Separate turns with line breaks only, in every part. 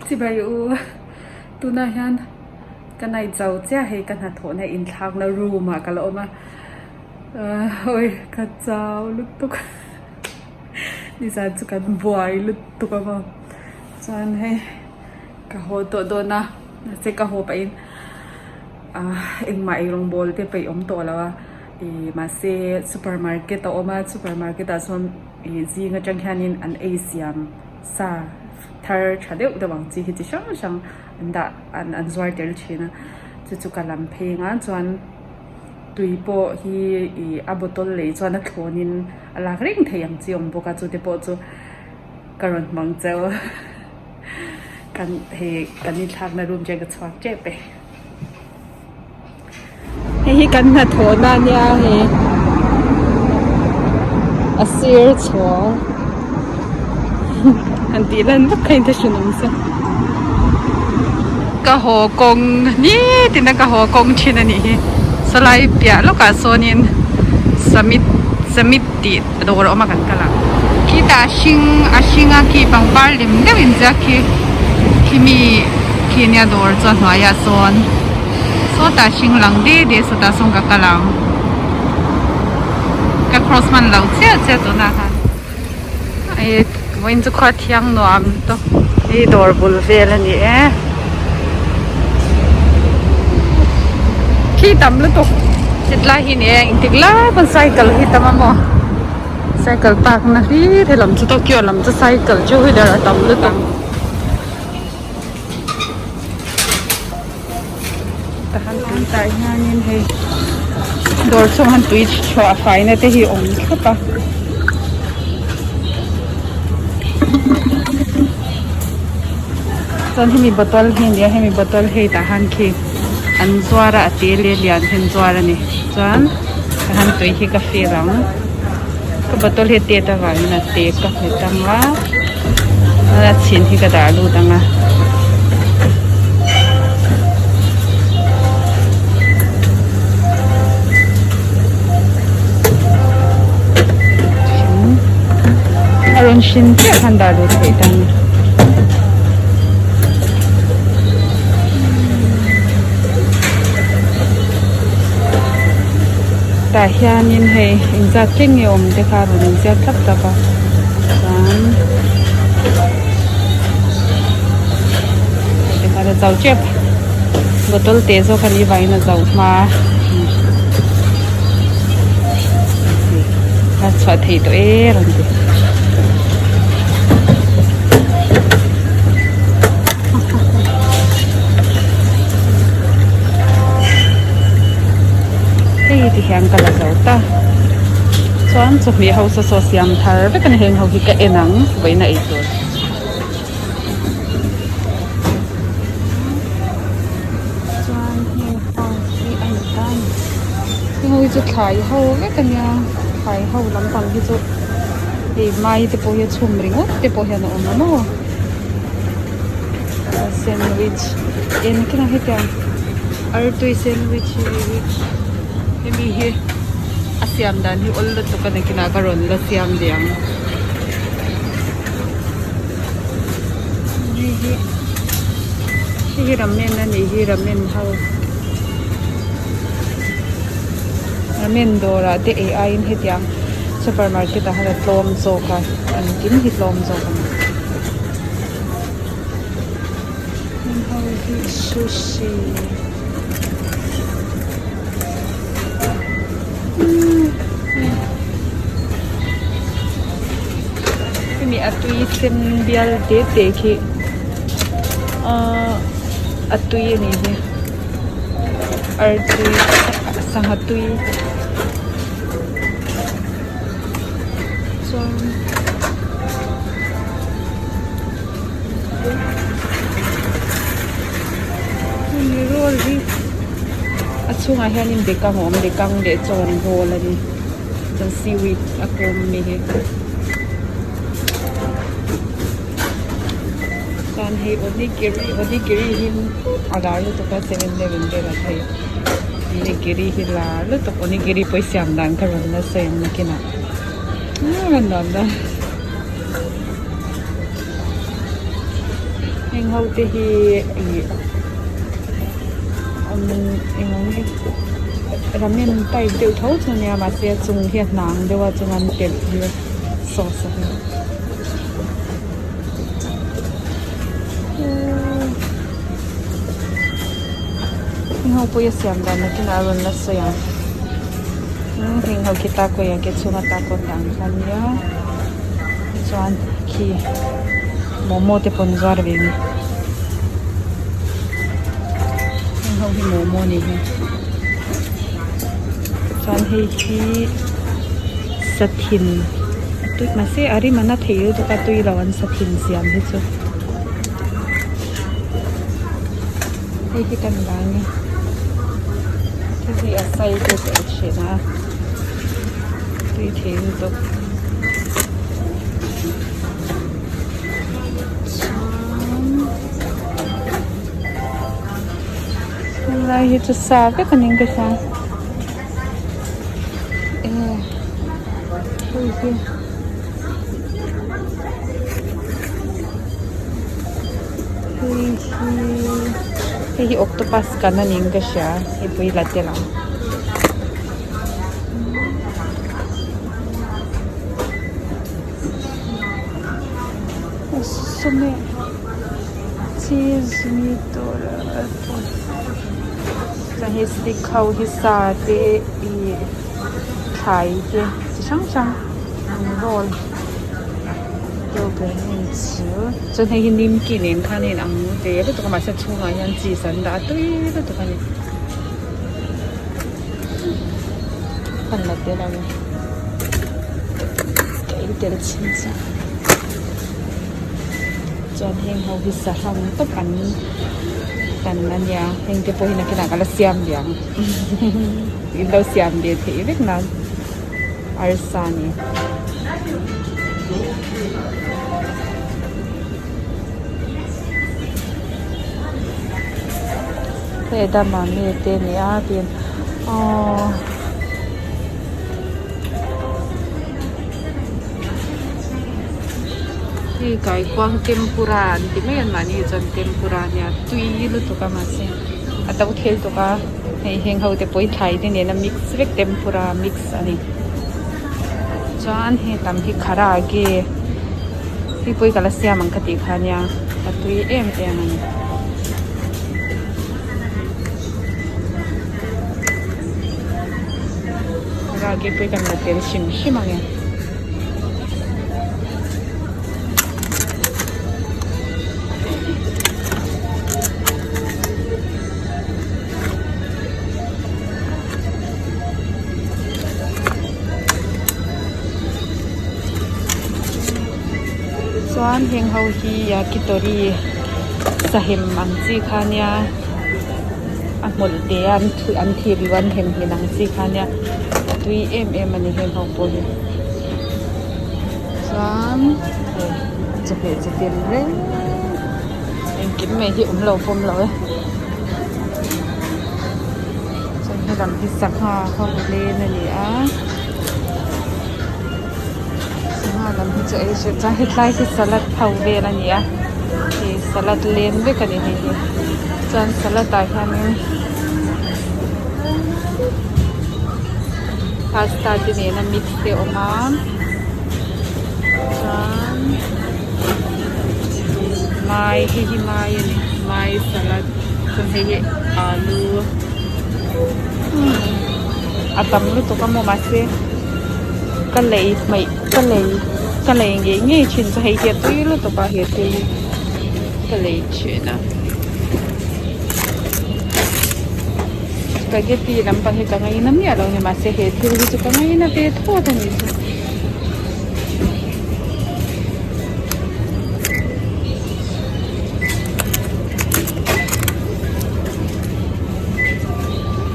Chibai u, tunah hian ka night zo chiah hei ka hnathawhna inthlakna room ah ka la awm a, awi ka chau lutuk nizan chu kan buai lutuk a maw chuan hei ka haw tawh dawn a mahse ka haw pahin engmah eirawngbawl te peih awm tawh lo a ih mahse supermarket a awm a supermarket ah chuan ih zing atang hianin an ei siam sa thar tha deuh deuh ang chi hi chi hrang hrang an dah an an zuar tel thin a chu chu ka lam phei ang a chuan tui pawh hi ih a bottle lei chuan a thlawn in a lak reng thei ang chi a awm bawk a chu te pawh chu ka rawn hmang cheu kan hei kan inthlakna room te ka chhuak tep e. Hei hi kan hnathawhna a nia hei a sir chhawng han tih lan vak kha inthlahrun awm se ka haw kawng nitin a ka haw kawng thin a nih hi sawlai piah lawkah sawnin summit summit tih dawr a awm a kan kal ang khitah a hring a hring a khi pangpar lem deuh inziak khi khimi khi nia dawr chu a hnuaiah sawn sawtah hring lang de de sawtah sawn ka kal ang ka cross hman loh chiah chiah tunah khan ih vawiin chu khua thiang nuam tawp hei dawr bul vel a ni e khi tam lutuk hetlai hi ni e engtik lai pawn cycle hi tam a maw cycle park na hlir helam chu Tokyo lam chu cycle two wheeler a tam lutuk. Tah hianin hei dawr chhung han tui chhuah faina te hi awm thlap a. Chuan hemi bottle hi a ni a hemi bottle hei tah han khi an zuar a a te leh lian hi an zuar a ni chuan tah han tui hi ka fill ang ka bottle hi a tet avangin a te ka hmet ang a. A chhin hi ka dah lut ang a. A rawn hrin chiah khan dah lut theih ta ni. Tah hianin hei engzat thleng nge awm te kha a rawn inziak thlap thlap a chuan hei te khan a zo tep bottle te zawk a nih vangin a zo hma a chhuah theih tawh e rawn ti. Hei ti hian ka la zo ta chuan chawhmeh ho saw saw siam thar vek a ni heng ho hi ka en ang vawiin a ei tur. Chuan heng ho hi a ni ta a ni heng ho hi chu thlai ho vek a nia thlai ho lampang hi chu hei mai te pawh hi a chhum ringawt te pawh hian a awm a maw. Sandwich eng khin a hetiang artui sandwich hi hemi hi a siam dan hi awl lutuk a nakinah ka rawn la siam ve ang hei hi hei hi ramen a nih hi ramen ho ramen dawrah te ei aiin hetiang supermarket ah hian a tlawm zawk a engkim hi tlawm zawk a ni. Heng ho hi sushi hemi a tui sen bial te te khi ahh a tui a nih hi artui sangha tui chuan. Hemi roll hi a chhungah hianin bekang a awm bekang leh chaw an roll a ni chuan seaweed a kawm ami hi chuan hei onigiri onigiri hi a lar lutuk a 7-eleven velah te hei onigiri hi lar lutuk onigiri pawh i siam dan kha rawn la sawi ang nakinah a nuam dawn. Heng ho te hi ih umm eng ang nge ramen type deuh tho chu ania mahse a chung hi a hnang deuh a chuan an telh hi sauce a hi. Heng ho pawh hi a siam dan nakinah a rawn la sawi ang heng ho khi takoyaki chhunga taco te ang kha ania chuan khi momo te pawh an zuar ve a ni heng ho hi momo a ni hi chuan hei hi sathin tui mahse a rim a na thei lutuk a tui lo an sathin siam hi chu. Hei hi kan la a ni hei hi a sai te ka ei thin a tui thei lutuk chuan helai hi chu sa vek a ni in ka hria enge hei hi. Hei hi hei hi octopus kan a niin ka hria hei pawh hi la tel ang. Cheese chuan hei stick ho hi sa te ih thlai te chi hrang hrang an roll deuh ber hei chu chuan hei hi nimki nen khan a inang ve lutuk a mahse a chhungah hian cheese an dah a tui lutuk a ni hman la tel ang ka ei tel chhin chiah chuan heng ho hi sahlang tawp an tan a nia heng te pawh hi nakinah ka la siam ve ang in lo siam ve theih vek nan. Arsa a ni. Hei edamame te a ni a tin aww hei kaikuang tempura an ti mai an mahni hi chuan tempura a nia tui lutuk a mahse a to thei lutuk a. Hei heng ho te pawh hi thlai te nena mix vek tempura mix a ni chuan hei tam hi kharage hei pawh hi ka la siam ang ka tih kha nia a tui em em a ni. Kharage pawh hi kan la tel hrim hrim ang e. Chuan heng ho hi yakitori sahem ang chi kha nia a hmawlh te a an thir luh an hem hmin ang chi kha nia a tui em em a ni heng ho pawh hi chuan hei chawhmeh chi tel reng. Engkim mai hi awm lo pawm lo e. Chuan helam hi sangha ho len a ni a. Sangha lam hi chu ei hreh chuan hetlai hi salad ho vel a ni a. Hei salad len vek a ni hei hi. Chuan salad ah hianin pasta te nena mix te a awm a. Chuan. Mai hei hi mai a ni mai salad chuan hei hi alu a tam lutuk a maw mahse ka lei hmaih ka lei ka lei ngei ngei thin chu hei hi a tui lutuk a he thil hi ka lei thin a spaghetti lampang hi ka ngaina miah lo a ni mahse he thil hi chu ka ngaina ve thlawt a ni chu.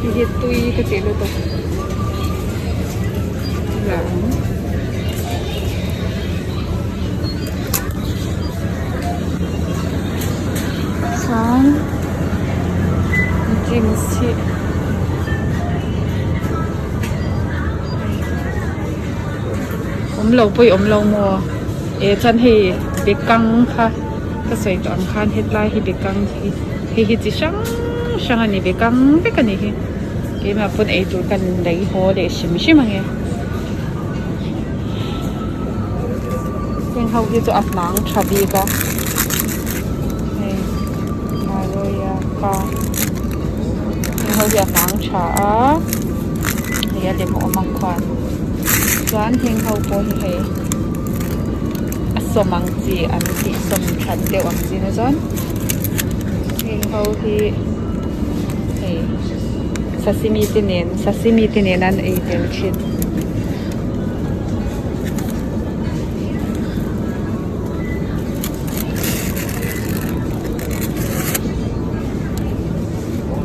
Hei hi tui ka tih lutuk la ang. Chuan drinks hi. Awm lo pawh i awm lo maw? E chuan hei bekang kha. Ka sawi tawh ang khan hetlai hi bekang hi hei hi chi hrang hrang a ni bekang vek a nih hi keimah pawn eitur kan lei haw leh hrim hrim ang e heng ho hi chu a hnang tha bik a hei maroya pa heng ho hi a hnang tha a hei a lem awm ang khuan chuan heng ho pawh hi hei. A sawm ang chi an tih sawm that deuh ang chi na chuan heng ho hi hei sashimi te nen sashimi te nen an ei tel thin.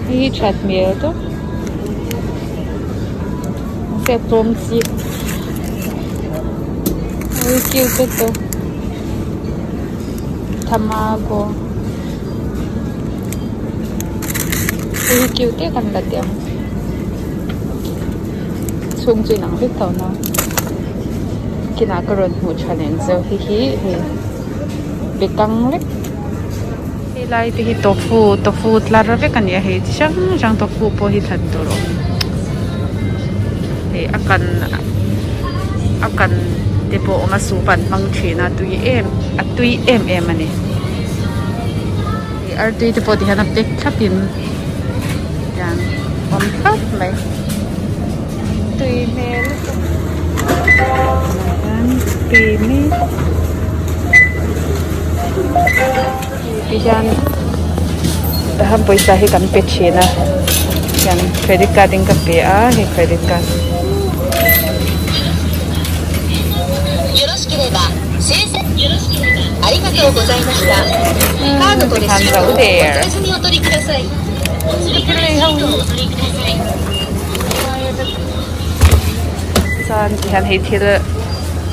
Hei hi that hmel tawp mahse a tlawm chi. Ui cute lutuk tamago hei hi cute tak an la ti ang chhung chu inang vek tho na kinah ka rawn hmuh tha leh ang hei hi hei bekang lek helai te hi tofu tofu tlar vek a ni a hei chi hrang hrang tofu pawh hi thlan tur a awm hei a kan a kan te pawh a awm a soup an hmang thin a tui em a tui em em a ni hei artui te pawh tihian a pack thlap in tiang awm thlap mai tui hmel lutuk tui mek tihian han pawisa hi kan pe thin a hian credit card in ka pe a hei credit card. Tikhan zo der chuan tihian hei thil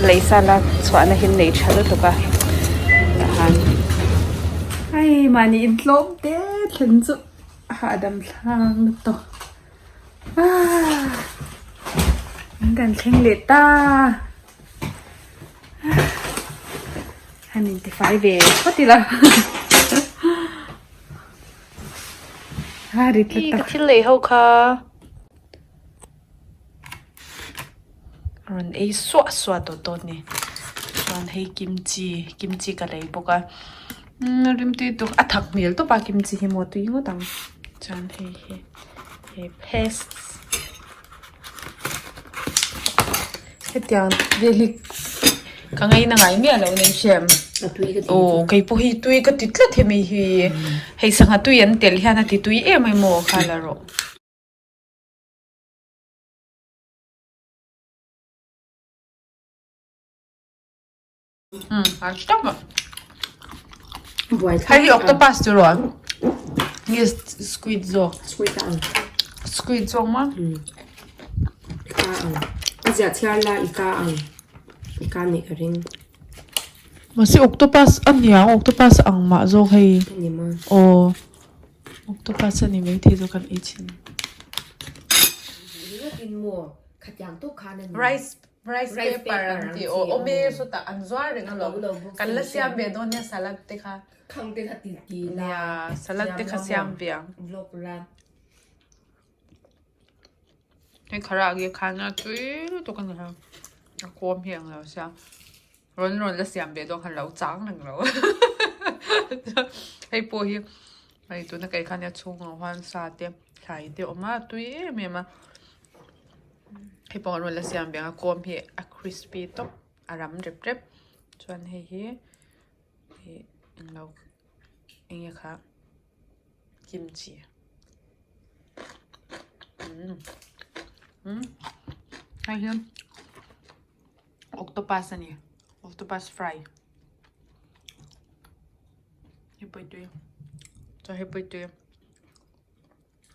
lei sa lak chhuahna hi nei tha lutuk a tahan hei mahni intlawm te thlen chu a hahdam thlang lutuk ah in kan thleng leh ta han intifai ve phawt ila. A rit lutuk. Ka thil lei ho kha rawn ei suah suah tawh dawn ni. Chuan hei kimchi kimchi ka lei bawk a umm rimtui tuk a thak hmel tawp a kimchi hi maw tui ngawt ang. Chuan hei hi hei paste hetiang vel hi ka ngaina ngai miah lo nei hriam aw kei pawh hi tui ka ti tlat hemi hi hei sangha tui an telh hian a ti tui em em maw kha la rawh. Hei hi octopus chu rawh nge squid zawk
squid a ang
squid zawk maw
i ka ang a ziah chhiar la i ka ang i ka nih ka ring
mahse octopus a niang octopus ang mah zawk hei
a ni maw
aw octopus a ni maithei zawk kan ei thin rice Rice paper an tih aw awm e sawtah an zuar reng alawm kan la siam ve dawn nia salad te kha nia salad te kha siam ve ang hei kharah khan a tui lutuk a ni a a kawm hi ang lo sia rawn rawn la siam ve dawn khan lo chang reng lo hei pawh hi hei tuna kei khan a chhungah huan sa te thlai te a awm a a tui em em a. Hei pawh rawn la siam ve ang a kawm hi a crispy tawp a ram rep rep chuan hei hi ih englo enge kha kimchi umm umm hei hi octopus a ni octopus fry hei pawh hi tui chuan hei pawh hi tui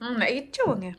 umm a ei teuh ang e.